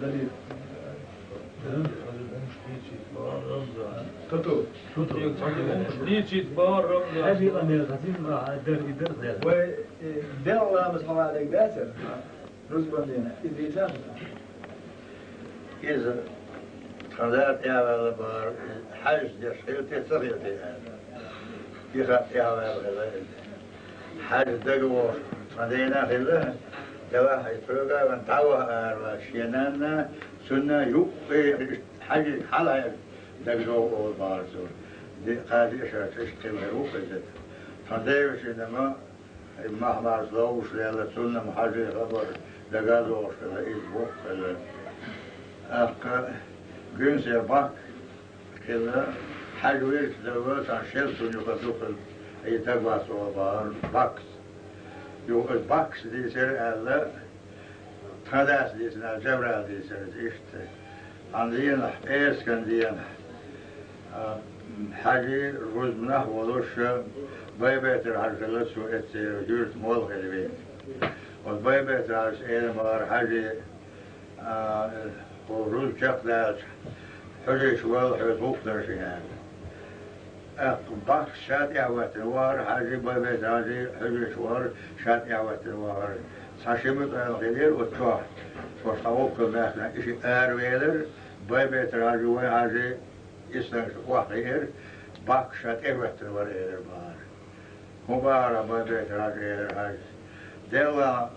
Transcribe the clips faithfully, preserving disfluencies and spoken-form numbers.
Дали. Тату. Дийцит бахьан Рамзан. Хьажи къамел хазин ма дар и дар дар. Вай, э, Делан ламаз хьавалаг дацар. Рузбан дена. Иза итам. Иза тхан да тӀехваьлла бара, хьажа деш хилти, ца хилти аьлла. Иха тӀехваьлла хила иза. Хьажа дага вохуш тхан дена хилла, делахь и тхоьга ван дӀаваха ара вац шен нанна, цунна юккъе хьажи хьалхьежа дага догӀу олу бахара цо. Де, кхази аша чуьш кхин хир ву хеза. Тхан девашина ма, и махмас ловуш лелла, цунна ма хьажи хабар дага а догӀуш хила, иза воккха хила. Аккха гуьнсер баккха хилла, хьажа вирча дала, цхьана шел цунна юха духула, и дагвац олу бахара баккхас. Юха иза баккхас дийцира аьлла, тхан дас дийцина, Жабрал дийцира иза иштта. Цхьана дийнахь, эскан дийнахь, а, хьажи рузбанахь волуш, Байбетар хьажа хилла цо эццера юьрта молла хила вийна. Оцу Байбетар хьажас эла мара хьажи А, хӀу рузба чекхдаьлча, хьуьжарш вала хьоьца гӀуллакх дар шен аьлла. ТӀаккха бахкас ша тӀехӀоьттина вахара, хьажи Байбетар хьажи хьуьжарш вахара, ша тӀехӀоьттина вахара. Цхьа ши мукъана хилира оцу чохь, оцу тхан гӀуллакхана баьхкина, и шиъ аравелира, Байбетар хьажи, вайн хьажи, и стагаш охьахиира, бахкас ша тӀехӀоьттина вара элира бахара. ХӀун бахара Байбетар хьажа элира хьажас. Делла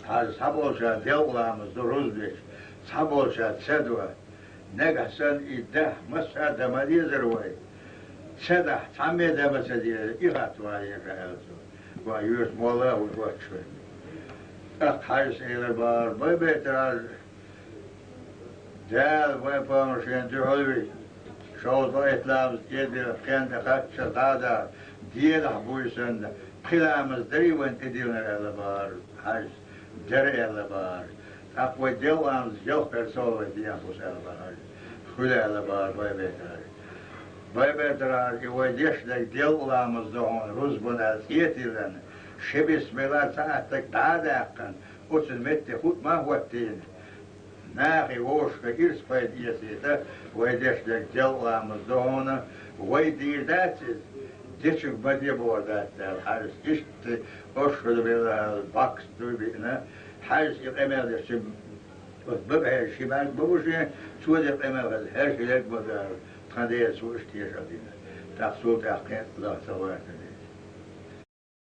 Хьажа, цхьаболчара делкъа ламаз до рузба дича, цхьаболчара ца до. Нагахь санна и дахь массара а дан ма дезара вай. Ца дахь, цхьамме а дан ма ца дезара, и хатта ван еза аьлла цо. Ван юьрта молла а ву доцуш вай. ТӀаккха хьажас элира бахара, Байбетар хьажа, Дала вайн пайхамар шена дуьхьал вий, шовзткъе итт ламаз тӀедиллина, пхенна тӀе кхаччалц дӀа а даха, делахь буй санна, пхи ламаз дарий вайна тӀедиллинарг аьлла бахара хьажас. Дара аьлла бахара. ТӀаккха вай делкъа ламаз ялх персол вай дехьа бус аьлла бахара. Хуьлу аьлла бахара Байбетар хьажа. Байбетар хьажа, и вай деш дерг делкъа ламаз ду хьуна, рузбан аьлла цӀе а тиллина, ши бисмилла, цхьа аттаг дӀа а даьккхина, оцун метте хӀуъа ма хӀоттийна. Нахе вовшашка ирс пайда эцийта, вай деш дерг делкъа ламаз ду хьуна, вай дийр дац иза, дечуьнга ма де бохур дац аьлла, хьажас иштта, аш хӀуьда белла аьлла, баккхас дуй биъна, хьажас и къамел деш, оцу бага хьерча ши бӀаьрг ма бу шен, цо дерг къамел хеза, хьерча хиларг ма ду аьлла, тхан дера цо иштта тешал дина. ТӀаккха цул тӀаьхьа кхин а лаха ца гӀоьртина.